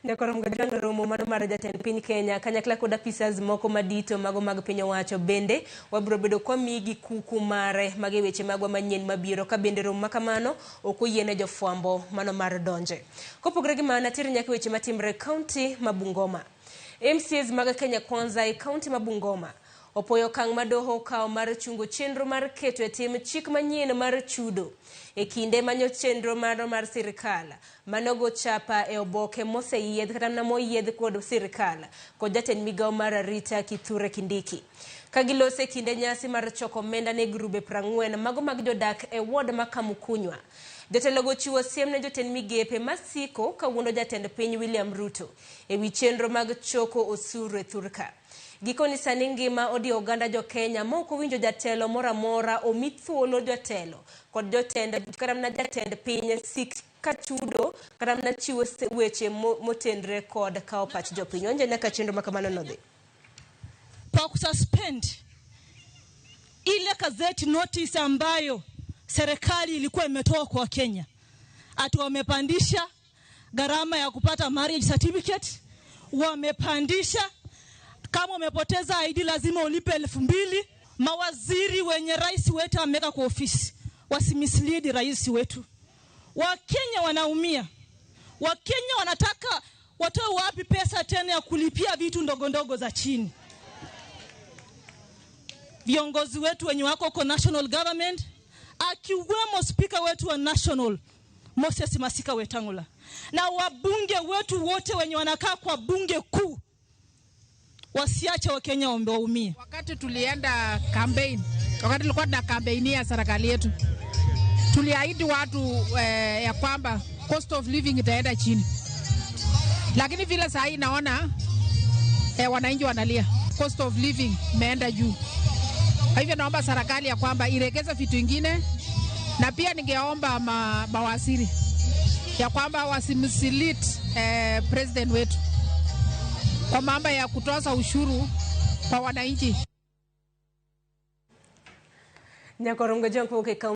Nyakorom Gajwang' romo mano mar jatend piny Kenya kanyakla kod apisas moko madito mago mag piny owacho bende wabiro bedo kwamiyi kuku mare mage weche magwa manyien mabiro ka bende romo makamano ok oyiene jofwambo mano mar donje. Kopogore gi mano ateri nyaka weche matimre e kaunti ma Bungoma. MCAs mag Kenya Kwanza e kaunti ma Bungoma opoyo okang' ma doho okawo mar chungo chenro mar keto e tim chik manyien mar chudo e kinde manyo chenro mano mar sirikal manogo chapa e oboke moseyiedh kata mana moyiedh kod sirikal kod jatend migawo mar arita Kithure Kindiki. Ka gilose e kinde nyasi mar choko omenda ne grube 40 mago mag jodak e ward ma Kamukunywa. Jotelogo chiwo siem ne jotend migepe masiko kawuondo jatend piny William Ruto e wi chenro mag choko osuru e thurka. Gikoni sani ngima odiyo oganda jo Kenya ma ok owinjo jatelo moro amora omi thuolo jotelo kod jotend kata mana jatend piny sik ka chudo kata mana chiwo weche motenre kod kawo pach jopiny. Onje nyaka chenro ma kamano nodhi. Kwa kususpend ile gazeti notice ambayo serikali ilikuwa imetoa kwa Kenya, ati wamepandisha gharama ya kupata marriage certificate, wamepandisha kama umepoteza ID lazima ulipe 2000. Mawaziri wenye rais wetu ameweka kwa ofisi wasimislead rais wetu. Wakenya wanaumia, Wakenya wanataka watoe wapi pesa tena ya kulipia vitu ndogo ndogo za chini? Viongozi wetu wenye wako kwa national government, akiwemo spika wetu wa national Moses Masika Wetangula na wabunge wetu wote wenye wanakaa kwa bunge kuu, wasiache Wakenya waumie. Wakati tulienda campaign, wakati tulikuwa tuna campaign ya serikali yetu, tuliahidi watu ya kwamba cost of living itaenda chini, lakini vile saa hii naona wananchi wanalia, cost of living imeenda juu. Kwa hivyo naomba serikali ya kwamba iregeze vitu vingine, na pia ningeomba mawaziri ya kwamba wasimislead president wetu kwa mambo ya kutoza ushuru kwa wananchi. Nyakorongo Jonko